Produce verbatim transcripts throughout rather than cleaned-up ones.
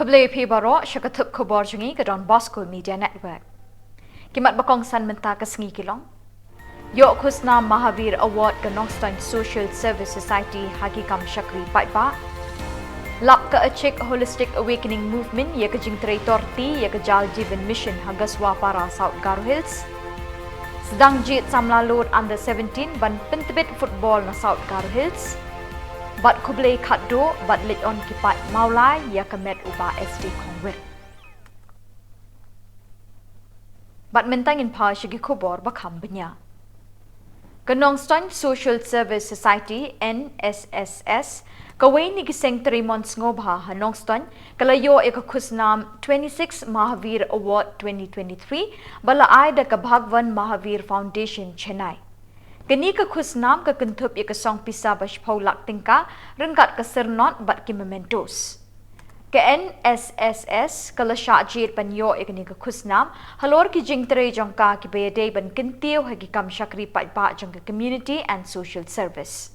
Khublei phi baroh sha ka thup khubor jong ngi ka Don Bosco Media Network. Ki mat ba kongsan mynta ka sngi ki long: Ïoh khusnam Mahavir Award ka Nongstoiñ Social Service Society ha ki kam shakri paidbah. Lap ka Achik Holistic Awakening Movement ïa ka jingtrei torti ïa ka Jal Jeevan Mission ha Gasuapara, South Garo Hills. Sdang jied samla lud under seventeen ban pyntbit football na South Garo Hills. Bad khublei khatduh bad leit on ki paid Mawlai ïa ka met u Bah S D Khongwir. Bad mynta ngin phai sha ki khubor ba kham bniah. Ka Nongstoiñ Social Service Society, N S S S, kawei na ki seng trei mon sngewbha ha Nongstoiñ, ka la ïoh ïa ka khusnam twenty-six Mahavir Award twenty twenty-three ba la ai da ka Bhagwan Mahavir Foundation, Chennai. Kane ka khusnam ka kynthup ïa ka song pisa ba shiphew lak tyngka ryngkat ka syrnod bad ki mementos. Ka N S S S ka la shah jied ban ïoh ïa kane ka khusnam halor ki jingtrei jong ka kiba ïadei ban kyntiew ha ki kam shakri paidbah jong ka Community and Social Service.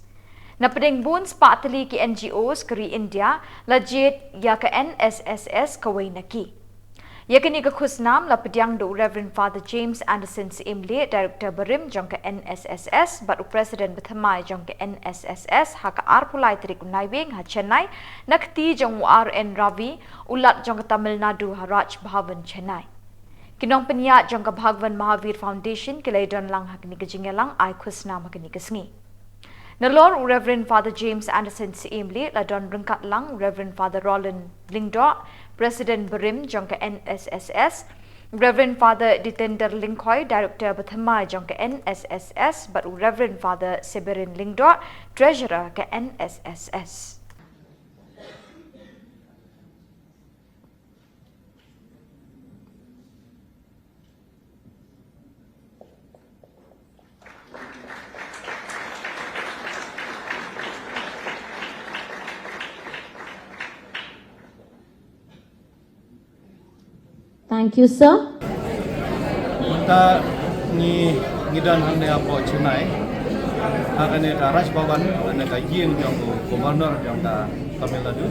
Na pdeng bun spah tylli ki N G Os ka ri India la jied ïa ka N S S S kawei na ki. Ïa kane ka khusnam la pdiang da u Reverend Father James Anderson Syiemlieh, Director barim jong ka N S S S bad u President bathymmai jong ka N S S S ha ka arphew lai tarik u Naiwieng ha Chennai, na kti jong u R N Ravi, u Lat jong ka Tamil Nadu, ha Raj Bhavan, Chennai. Ki nongpynïaid jong ka Bhagwan Mahavir Foundation ki la ïadon lang ha kane ka jingïalang ai khusnam ha kane ka sngi. Nalor u Reverend Father James Anderson Syiemlieh la don ryngkat lang u Reverend Father Roland Lyngdoh, President barim jong ka N S S S, Reverend Father Ditender Lyngkhoi, Director bathymmai jong ka N S S S, bad u Reverend Father Severin Lyngdoh, Treasurer ka N S S S. Thank you, sir. Mynta ngi, ngi don hangne hapoh Chennai, ha kane ka Raj Bhavan, kane ka ïing jong u Governor jong ka Tamil Nadu.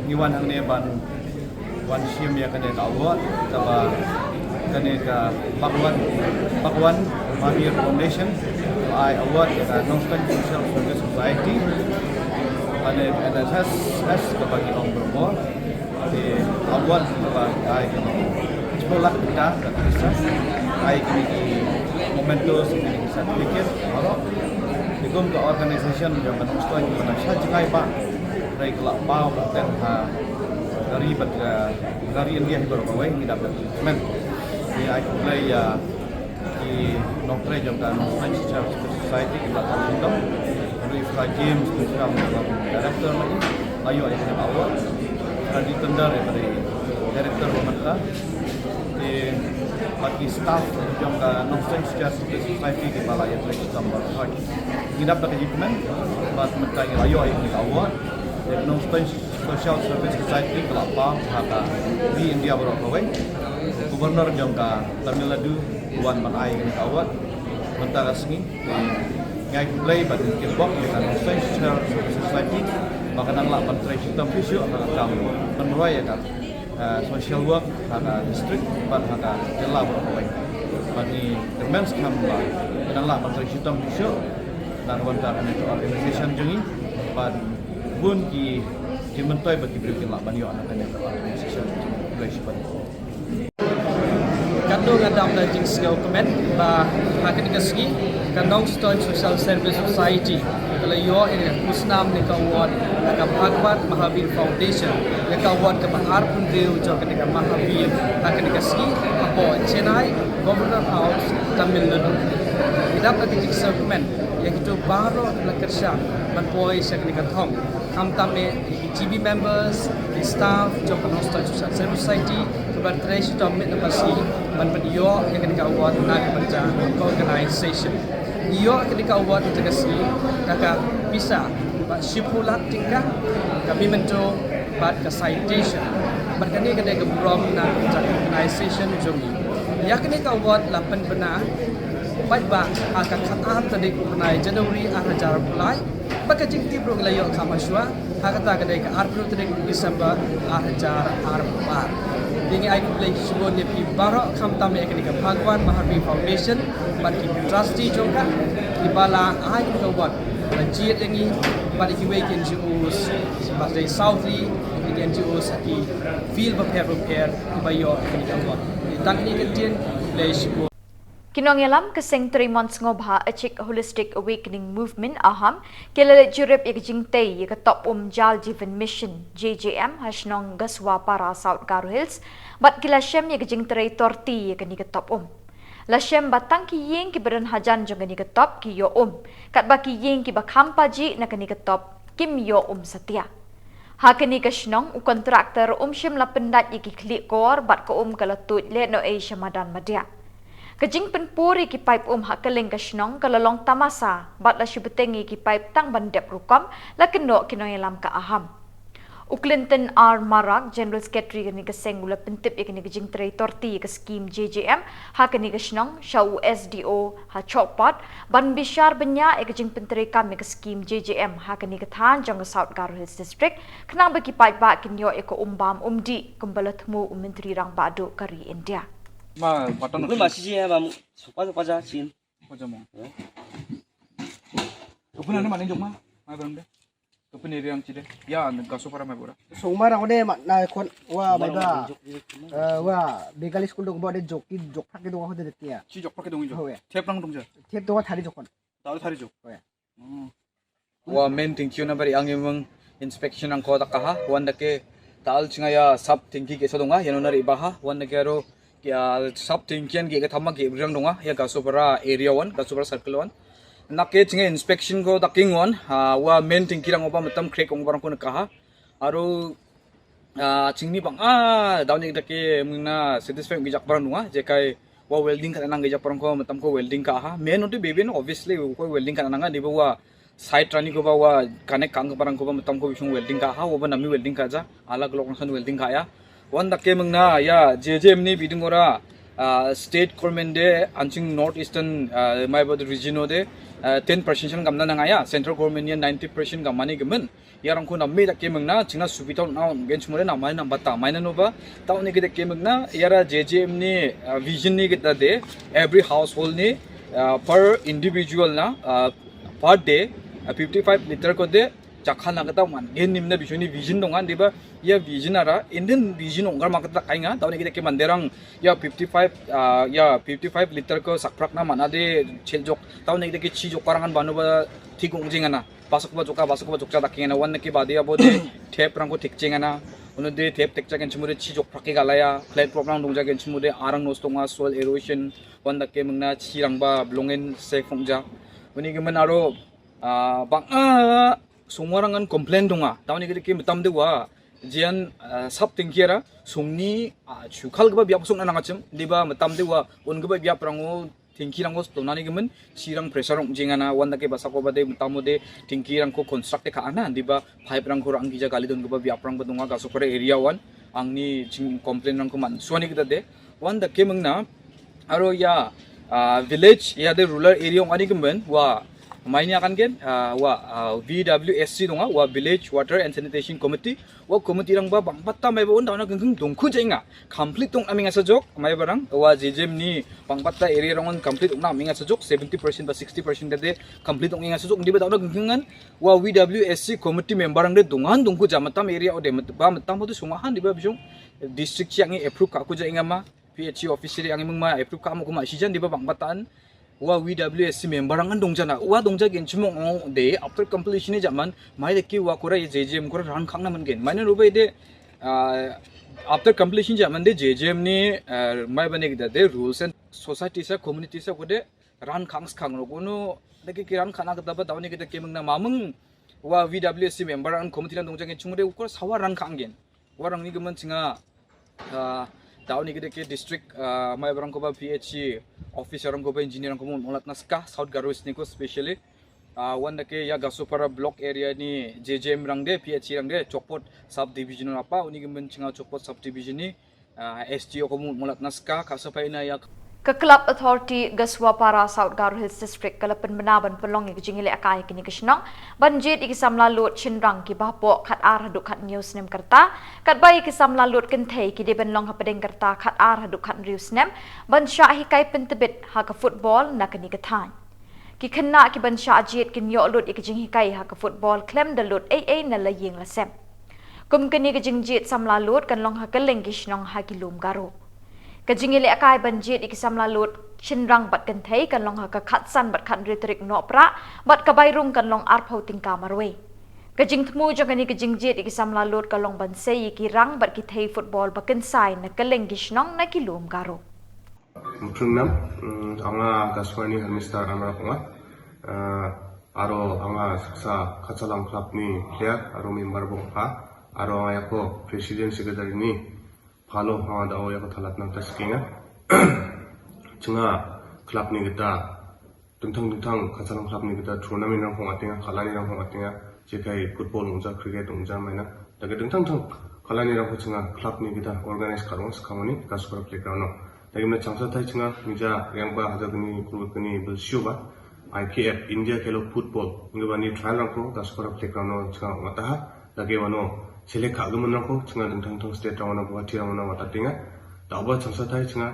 Ngi wan hangne ban wan shim ïa kane ka award kaba kane ka Bhagwan, Bhagwan Mahavir Foundation ai award ïa ka Nongstoiñ Social Service Society, kane N S S S kaba ngi ong bor bor. Te award kaba ai kane ka shiphew lak tyngka ka pisa, ai kine ki mementos, kine ki certificate baroh. Te kum ka organization jong ka Nongstoiñ kaba shah jngai ba hynrei ka la paw ba teng ha ka ri bad ka ri India hi baroh kawei, ngi dap da ka jingkmen. Ngi ai khublei ïa ki nongtrei jong ka Nongstoiñ Social Society kiba la shitom. Hynrei Fra James Nongstoiñ, director, la ïoh ïa ka award. Fra Ditender, director mynta. Te bad ki staff jong ka Nongstoiñ Social Service Society kiba la ïatrei shitom baroh. Ngi dap da ka jingkmen bad mynta ngi la ïoh ïa ka award. Te Nongstoiñ Social Service Society ka la paw ha ka ri India baroh kawei. Governor jong ka Tamil Nadu u wan ban ai ïa ka award mynta ka sngi. Te ngi ai khublei bad ngi kitbok ïa ka Nongstoiñ Social Service Society ba ka nang lah ban trei shitom shuh shuh ha ka kam pynroi ïa ka, eh, social work ha ka district bad ha ka jylla baroh kawei. Bad ngi kyrmen skhem ba ka nang lah ban trei shitom shuh shuh na ka bynta kane ka organization jong ngi bad bun ki, ki jingmyntoi ba ki briew kin lah ban ïoh na kane ka organization jong ngi. Khublei shibun. Katno nga dap da jingsngewkmen ba ha kane ka sngi ka Nongstoiñ Social Service Society ka la ïoh ïa ka khusnam ne ka award na ka Bhagwan Mahavir Foundation, ïa ka award kaba arphew hynriew jong kane ka Mahavir ha kane ka sngi hapoh Chennai Governor House, Tamil Nadu. Ngi dap da ka jingsngewkmen ïa kito baroh kiba la kyrshan ban poi sha kane ka thong, khamtam eh ki G B members, ki staff jong ka Nongstoiñ Social Service Society kiba trei shitom miet na basngi ban pynïoh ïa kane ka award na ka bynta ka organization. Ngi ïoh kane ka award mynta ka sngi da ka pisa ba shiphew lak tyngka, ka memento bad ka citation. Bad kane ka dei ka burom na ka bynta ka organization jong ngi. Ïa kane ka award la pynbna paidbah ha ka khatar tarik u bnai January ar hajar arphew lai. Ka jingtip ruh la ïoh kham hashwa, ha kata ka dei ka arphew tarik December ar hajar arphew ar. Te ngi ai khublei shibun ïa phi baroh khamtam ïa kane ka Bhagwan Maharpi Foundation bad ki trustee jong ka, kiba la ai kane ka award ba jied ïa ngi bad ïa kiwei ki N G Os, ba dei South Ri, ki N G Os ki field bapher bapher kiba ïoh ïa kane ka award. Te tang kine ki ktien, khublei shibun. Ki nongïalam ka seng trei mon sngewbha Achik Holistic Awakening Movement, AHAM, ki la leit jurip ïa ka jingtei ïa ka top um Jal Jeevan Mission, J J M, ha shnong Gasuapara, South Garo Hills, bad ki la shem ïa ka jingtrei torti ïa kane ka top um. La shem ba tang ki ïing kiba don hajan jong kane ka top ki ïoh um, katba ki ïing kiba kham pajih na kane ka top kim ïoh um satia. Ha kane ka shnong, u kontraktor um shym la pyndait ïa ki khlieh kor bad ka um ka la tuid lehnohei sha madan madiah. Ka jingpynpur ïa ki paip um ha kylleng ka shnong ka la long tamasa bad la shu bteng ïa ki paip tang ban dep rukom, la kynnoh ki nongïalam ka AHAM. U Clinton R Marak, General Secretary kane ka seng, u la pyntip ïa kane ka jingtrei torti ïa ka skim J J M ha kane ka shnong sha u S D O ha Chopot ban bishar bniah ïa ka jingpyntreikam ïa ka skim J J M ha kane ka thaiñ jong ka South Garo Hills District, khnang ba ki paidbah kin ïoh ïa ka um bam um dih kumba la thmu u Myntri Rangbah Duh ka ri India. Ma patang. Ui ma siji ya ba mu. Sopa sopa ja chin. Sopa ja mo. Sopa na ma jok ma. Ma bang de. Sopa ni riang chi de. Ya, Gasuapara ma bora. Soma rang de ma na kon wa ma ba. Wa Bengali school dong ba de jok ki jok phak ki dong de tia. Chi jok phak ki dong jok. Thep rang dong ja. Thep dong thari jok kon. Thari jok. Wa main thingki na bari ang imang inspection ang ko takaha, wan dake tal chinga ya sub thingki ke sadonga, ya nona ri baha, wan dake aro ya sub thingki an ke thama ke brang donga, ya Gasuapara area one, Gasuapara circle one. Nake chinga inspection ko taking one, wa main thingki rang oba matam crack ong barang ko nakaha. Aro Ah, chingni bang ah daw ni kita ke mengna satisfy ngi jak parang nunga je kai wa welding ka nang ngi jak parang ko matam ko welding ka ha. Men uti bebin obviously ko welding ka nang ni ba wa side rani ko ba wa connect kang parang ko ba matam ko bisung welding ka ha, wa ba nami welding ka ja, alag lok nang welding ka ya. Wan da ke mengna ya je je mni biding ora ah, state government de anching north eastern ah, mai ba region de ah, ten percent shan gamna nang ya, central government ya ninety percent gamani gemen. Yarang ko na me da ke mengna chingna subita na gen chmore na mai na bata mai na no ba. Taw ni ke da ke mengna yara J J M ni vision ni ke da de every household ni per individual na per day fifty five litre ko de jakhan na kata man gen nim na bishoni vision dongan de ba. Ya vision ara Indian vision ongkar ma kata kainga taw ni ke da ke manderang ya fifty five ya fifty five litre ko sakprak na mana de chel jok taw ni ke da ke chi jok parangan banu ba thik ong jingana. Basuk ba jokka basuk ba jokcha da kengena wan naki badi abo de thep rang ko thik chengena. Unu de thep thik cha ken chimure chi jok phak ke galaya flat prop rang dong ja ken chimude arang nos tonga soil erosion wan da ke mengna chi rang ba blongen se khong ja. Uni ke men aro bang a sungwa rang an complain donga taw ni ke ke metam de wa jian sap tingkiara sungni chukhal ke ba biap sung na nang achim di ba metam de wa un ke ba biap rang o Thingki rang ko splona ni gemen chirang pressure rong jingana wan da ke basa ko bade mutamo de thingki rang ko construct ka ana di ba pipe rang ko rang gija gali don ko ba biap rang ba dunga Gasuapara area wan angni ching complain rang ko man suani kita de wan da ke mengna aro ya village ya de rural area ong ani gemen wa maini akan gen wa V W S C dunga wa village water and sanitation committee wa committee rang ba bang batta mai ba un da na gengeng dongku jainga complete ong ami nga sajok mai barang wa jejem ni pangbatta area rong on complete ong na ami nga sajok seventy percent ba sixty percent de complete ong nga sajok di ba da na gengeng wa V W S C committee member ang de dongan dongku jamatam area ode ba matam hotu sungahan di ba bijong district chi angi approve ka ku ja inga ma P H E officer angi mengma approve ka mo kuma sijan di ba bang batan wa V W S C member ang dong jana wa dong ja gen chimong ong de after completion ni jaman mai de ki wa kura ye jejem kura ran khang na man gen mai na rubai de after completion ja mande jejem ni mai bane kita de rules and society sa community sa kode ran khang khang ro kono de ki ran khana kita ba daw ni kita ke mengna mameng wa V W S C member and committee ran dong jang chung de ukor sawa ran khang gen warang ni gemen chinga daw ni kita ke district mai barang ko ba P H C officer rang ko ba engineer rang ko mo molat naska South Garo ni ko specially wan da ke ya Gasuapara block area ni jejem rang de P H C rang de Chokpot sub division apa uni gemen chinga Chokpot sub division ni S T O ko mu molat naska ka sapai na ya Ka Club Authority Gasuapara, South Garo Hills District, ka la pynbna ban pynlong ïa ka jingïalehkai ha kine ki shnong ban jied ïa ki samla lud shynrang kiba hapoh khatar haduh khathynñiew snem ka rta, katba ïa ki samla lud kynthei ki dei ban long hapdeng ka rta khatar haduh khathynriew snem, ban shah hikai pyntbit ha ka football na kane ka thaiñ. Ki khynnah kiban shah jied kin ïoh lut ïa ka jinghikai ha ka football khlem da lut ei ei na la ïing la sem. Kum kane ka jingjied samla lud kan long ha kylleng ki shnong ha ki lum Garo. Ka jingïalehkai ban jied ïa ki samla lud shynrang bad kynthei kan long ha ka khatsan bad khathynriew tarik Nohprah, bad ka bai rung kan long arphew tyngka marwei. Ka jingthmu jong kane ka jingjied ïa ki samla lud ka long ban sei ïa ki rang bad ki thei football ba kynsai na kylleng ki shnong na ki lum Garo. Muthrung nam, mm, anga Gaswani Harmistar Amra Punga, eh, aro anga saksa Khatsalang Club ni player, aro member bok pha, aro anga ïa ko president secretary ni, phalo anga da o ïa ko thalat nang tas kinga. Chenga club ni kita, dingthang dingthang Khatsalang Club ni kita tournament rang khong atinga, khalani rang khong atinga, jekai football ungja, cricket ungja maina. Dagi dingthang dingthang khalani rang khong chenga club ni kita organize karong sekamani Gasuapara playground no. Dagi mena changsa thai chenga mija riang ba hajar kini, kurut kini, bel shu ba. I K F, India Khelo Football, ngi bani trial rang khong Gasuapara playground no chenga mataha. Dagi wano select ka gemen rang khong chenga dingthang dingthang state rang wano Guwahati rang wano watatinga. Da uba changsa thai chenga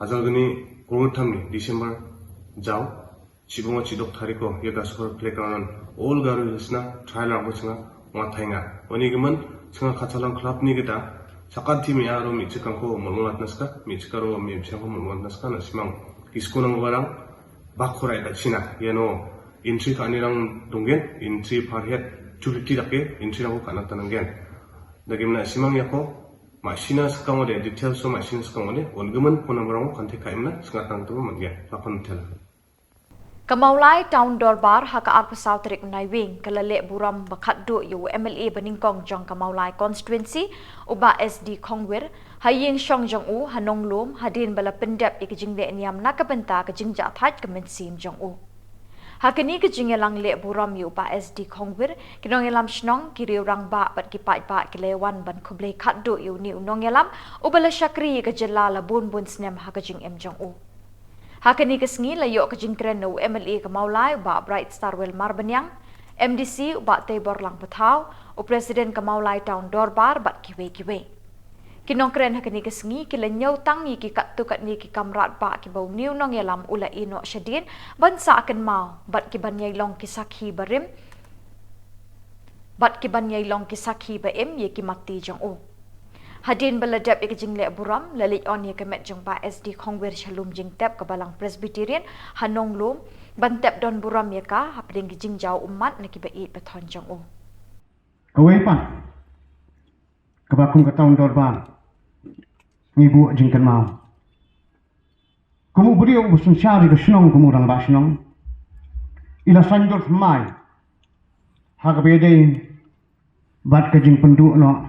hajar kini, kurut tham ni December jaw. Chibunga chidok tariko, ïa Gasuapara playground, All Garo Hills na, trial rang khong chenga, nga thainga. Wani gimen, chenga Khatsalang Club ni kita, sakat ti mi aro mi chikang ko molmolat naska, mi chikaro mi chikang ko molmolat naska, na simang. Kisko nang barang, bak khorai da china, ïa no, entry ka ni rang donggen, entry per head, two fifty dake, entry rang ko kana tananggen. Dagi mena simang ïa ko, ma sina skang wale, details so ma sina skang wale, on gimen phone number rang ko kante ka imna, sengat tang tu man gen, lapan tel. Ka Mawlai Town Dorbar ha ka arphew saw tarik Naiwieng ka la leh burom ba khatduh ïa u M L A ba nyngkong jong ka Mawlai constituency, u Bah S D Khongwir, ha ïing shong jong u ha Nonglum, hadien ba la pyndep ïa ka jingleh niam na ka bynta ka jingjahthait ka mynsiem jong u. Ha kane ka jingïalang leh burom ïa u Bah S D Khongwir, ki nongïalam shnong, ki riew rangbah bad ki paidbah ki la ïawan ban khublei khatduh ïa une u nongïalam uba la shakri ïa ka jylla la bun bun snem ha ka jingim jong u. Ha kane ka sngi la ïoh ka jingkren na u M L A ka Mawlai, u Bah Bright Starwell Marbaniang, M D C, u Bah Teibor Langpathaw, u President ka Mawlai Town Dorbar bad kiwei kiwei. Ki nongkren ha kane ka sngi ki la ñiewtang ïa ki katto katne ki kam radbah kiba une u nongïalam u la ïehnoh shadien ban sah kynmaw bad kiban ïai long ki sakhi barim bad kiban ïai long ki sakhi ba im ïa ki matti jong u. Hadien ba la dep ïa ka jingleh burom, la leit on ïa ka met jong Bah S D Khongwir sha lum jingtep ka Balang Presbyterian ha Nonglum, ban tep don burom ïa ka hapdeng ki jingjaw ummat na kiba ïeit ba thon jong u. Kawei pat, kaba kum ka Town Dorbar ngi buh jingkynmaw. Kum u briew uba synshar ïa ka shnong kum u rangbah shnong, i la saiñdur thymmai ha kaba ïadei bad ka jingpynduh noh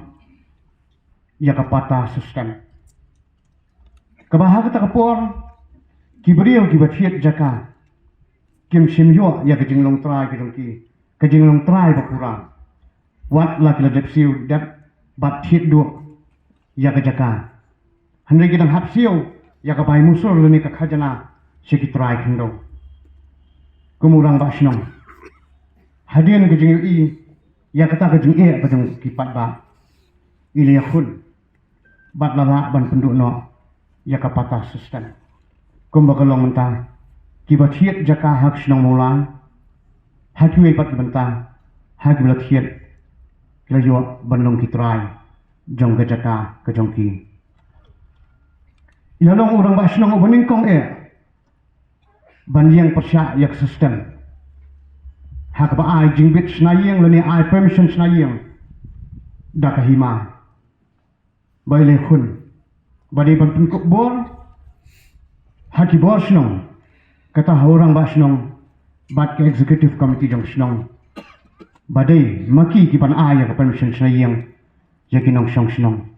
ïa ka patta system. Kaba ha kata ka por ki briew kiba thied jaka kim shym ïoh ïa ka jinglong trai ka jong ki, ka jinglong trai ba pura. Wat la ki la dep siew dep bad thied duh ïa ka jaka, hynrei ki dang hap siew ïa ka bai musur lane ka khajana sha ki trai khyndew. Kum u rangbah shnong, hadien ka jingïohi ïa kata ka jingeh ka jong ki paidbah, i la ïakhun bad la lah ban pynduh noh ïa ka patta system. Kumba ka long mynta, kiba thied jaka ha ka shnong Mawlai, ha kiwei pat ki bynta, ha kiba la thied ki la ïoh ban long ki trai jong ka jaka ka jong ki. I la long u rangbah shnong uba nyngkong eh ban ïeng pyrshah ïa ka system ha kaba ai jingbit shna ïing lane ai permission shna ïing da ka hima. Ba i la ïakhun ba dei ban pynkup bor ha ki bor shnong, kata ha u rangbah shnong bad ka executive committee jong shnong, ba dei ma ki kiban ai ïa ka permission shna ïing ïa ki nongshong shnong.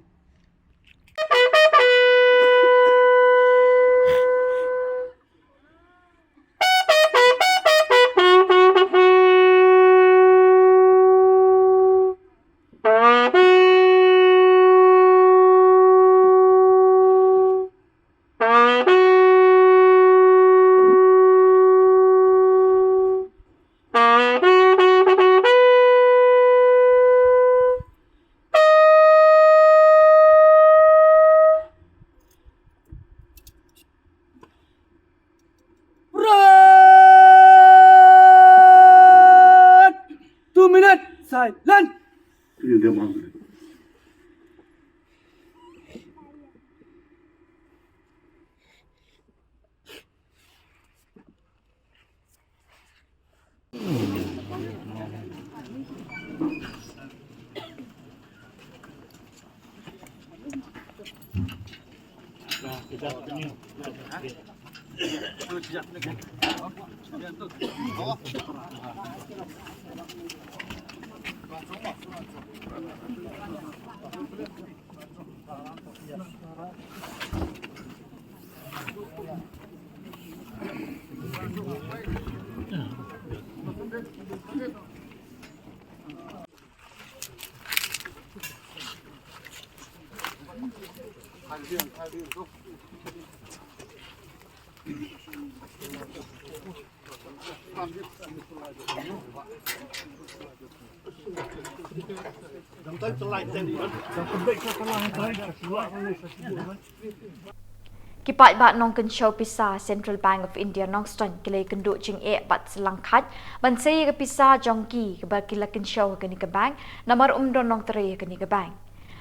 Lan. Ki paidbah nongkynshew pisa Central Bank of India Nongstoiñ ki la ïakynduh jingeh bad shyllangkhait ban sei ïa ka pisa jong ki kaba ki la kynshew ha kane ka bank namar ym don nongtrei ha kane ka bank.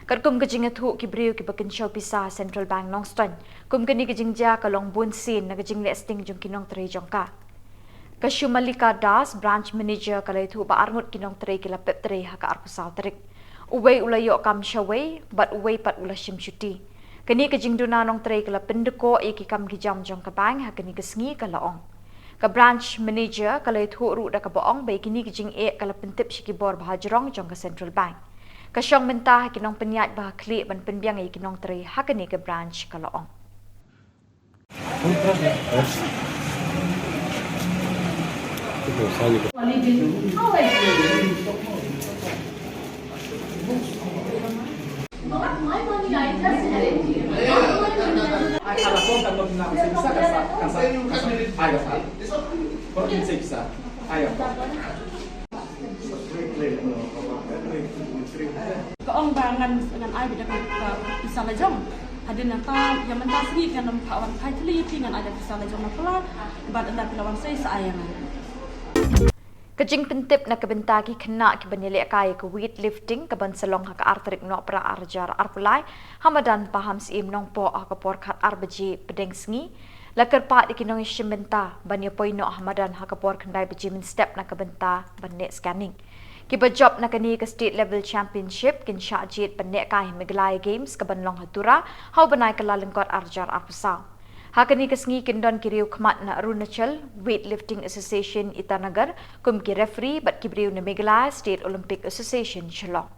Katkum ka jingïathuh ki briew kiba kynshew pisa Central Bank Nongstoiñ, kum kane ka jingjia ka long bunsien na ka jingleh sting jong ki nongtrei jong ka. Ka Shumalika Das, Branch Manager, ka la ïathuh ba arngut ki nongtrei ki la pep trei ha ka arphew saw tarik. Uwei u la ïoh kam shawei bad uwei pat u la shim shuti. Kane ka jingduna nongtrei ka la pyndkoh ïa ki kam ki jam jong ka bank ha kane ka sngi, ka la ong. Ka Branch Manager ka la ïathuh ruh da kaba ong ba ïa kine ki jingeh ka la pyntip sha ki bor ba hajrong jong ka Central Bank. Ka shong mynta ha ki nongpynïaid ba ha khlieh ban pynbiang ïa ki nongtrei ha kane ka branch, ka la ong. Ka ong ba ngan, ngan ai beit da ka pisa lajong. Hadien nangta ïa mynta sngi kan ym pat wan phai tylli ïa phi, ngan ai da pisa lajong na pla bad ynda phi la wan sei sa ai ïa nga. Ka jingpyntip na ka bynta ki khynnah kiban ïalehkai ïa ka weightlifting kaban sa long ha ka ar tarik Nohprah ar hajar arphew lai ha madan Pahamsyiem Nongpoh ha ka por khatar baje pdeng sngi, la kyrpad ïa ki nongïashim bynta ban ïapoi noh ha madan ha ka por khyndai baje mynstep na ka bynta ban leh scanning. Kiba jop na kane ka State Level Championship kin shah jied ban lehkai ha Meghalaya Games kaban long ha Tura ha u bnai Kyllalyngkot ar hajar arphew saw. Ha kane ka sngi kin don ki riew khmat na Arunachal Weightlifting Association Itanagar kum ki referee bad ki briew na Meghalaya State Olympic Association Shillong.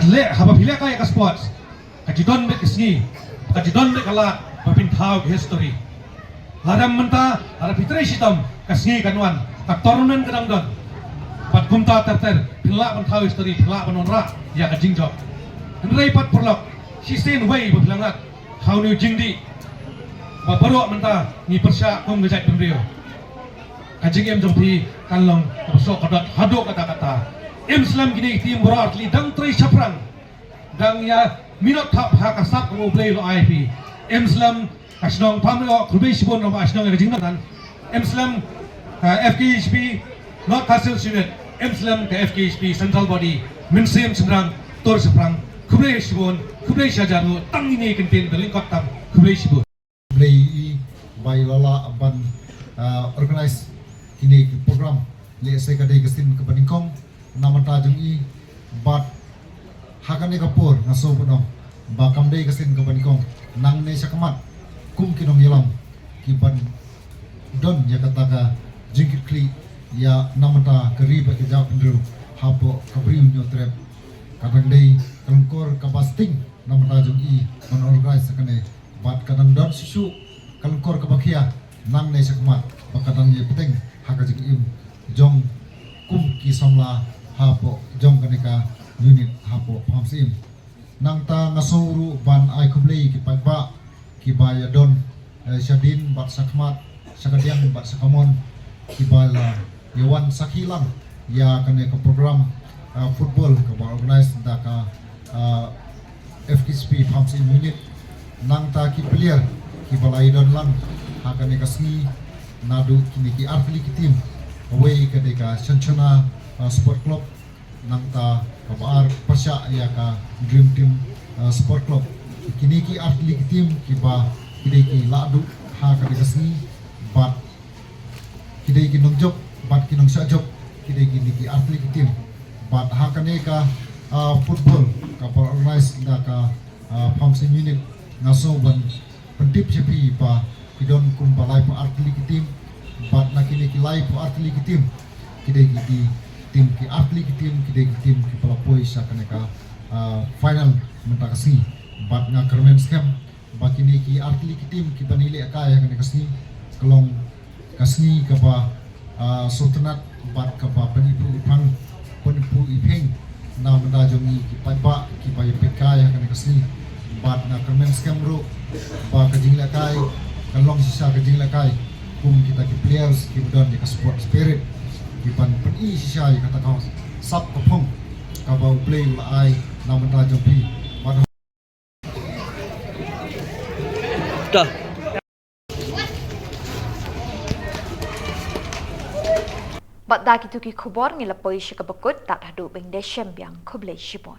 Leh haba phi leh kai ka sports, ka ju don bad ka sngi, ka ju don bad ka lad ba phin thaw ka history. Lada mynta, lada phi trei shitom, ka sngi kan wan, ka tournament ka dang don. Bad kumta ter ter, phin lah ban thaw history, phin lah ban wanrah ïa ka jingjop. Hynrei pat paralok, shisien wei ba phi la ngat ha une u jingdih ba baroh mynta ngi pyrshah kum ka jaitbynriew. Ka jingim jong phi kan long kaba suk ka dot haduh katta katta. Im slem kine ki team baroh artylli dang trei shaphrang, dang ïa minot thap ha ka sap kaba U Blei u la ai phi. Im slem ka shnong Pameo, khublei shibun, naba shnong ïa ka jingdon. Im slem ka F K H P North Khasi Hills Unit, im slem ka F K H P Central Body, mynsiem shynrang, tur shaphrang. Khublei shibun, khublei shihajar nguh, tang ine i kyntien ba lyngkot tam. Khublei shibun. Blei i ba i la lah ban, ah, organize kine ki program. Lehse ka dei ka sien kaba nyngkong na bynta jong i, bad ha kane ka por nga sngew ban ong ba kam dei ka sien kaba nyngkong, nangne shakhmat kum ki nongïalam ki ban don ïa kata ka jingkitkhlieh ïa na bynta ka ri bad ka jaitbynriew hapoh ka Bri u Hynñiewtrep. Ka dang dei ka lyngkor kaba sting na bynta jong i ban organize ha kane, bad ka dang don shuh shuh ka lyngkor kaba khia nangne shakhmat ba ka dang ïai bteng ha ka jingim jong kum ki samla hapoh jong kane ka unit hapoh Phamsyiem. Nangta nga sngew ruh ban ai khublei ki paidbah kiba ïa don, eh, shadien bad shakhmat, shakadiang bad shakamon, kiba la ïa wan sakhi lang ïa kane ka program, ah, football kaba organize da ka, ah, F K H P Phamsyiem Unit. Nangta ki player kiba la ïa don lang ha kane ka sngi naduh kine ki artylli ki team. Kawei ka dei ka Shanshona, ah, Sport Club, nangta kaba ar pyrshah ïa ka Dream Team, uh, Sport Club. Kine ki artylli ki team kiba ki dei ki lahduh ha kane ka sngi, bad ki dei ki nongjop bad ki nongshah jop, ki dei kine ki artylli ki team. Bad ha kane ka, uh, football kaba organize da ka, uh, Phamsyiem Unit, nga sngew ban pyntip sha phi ba ki don kumba laiphew artylli ki team, bad na kine ki laiphew artylli ki team, ki dei ki, ki team ki artylli ki team, ki dei ki team kiba la poi sha kane ka, ah, final mynta ka sngi. Bad nga kyrmen skhem ba kine ki artylli ki team kiba ngi lehkai ha kane ka sngi, ka long ka sngi kaba, ah, sngewtynnat bad kaba pyniphuh ipang, pyniphuh iping na bynta jong ngi ki paidbah kiba ïa peit kai ha kane ka sngi. Bad nga kyrmen skhem ruh ba ka jinglehkai kan long shisha ka jinglehkai kum kita ki players kiba don ïa ka sport spirit, kiban pyni shisha ïa kata ka sap ka phong kaba U Blei u la ai na bynta jong phi. Bad Bad da kitu ki khubor ngi la poi sha kaba kut, tad haduh ban ïashem biang, khublei shibun.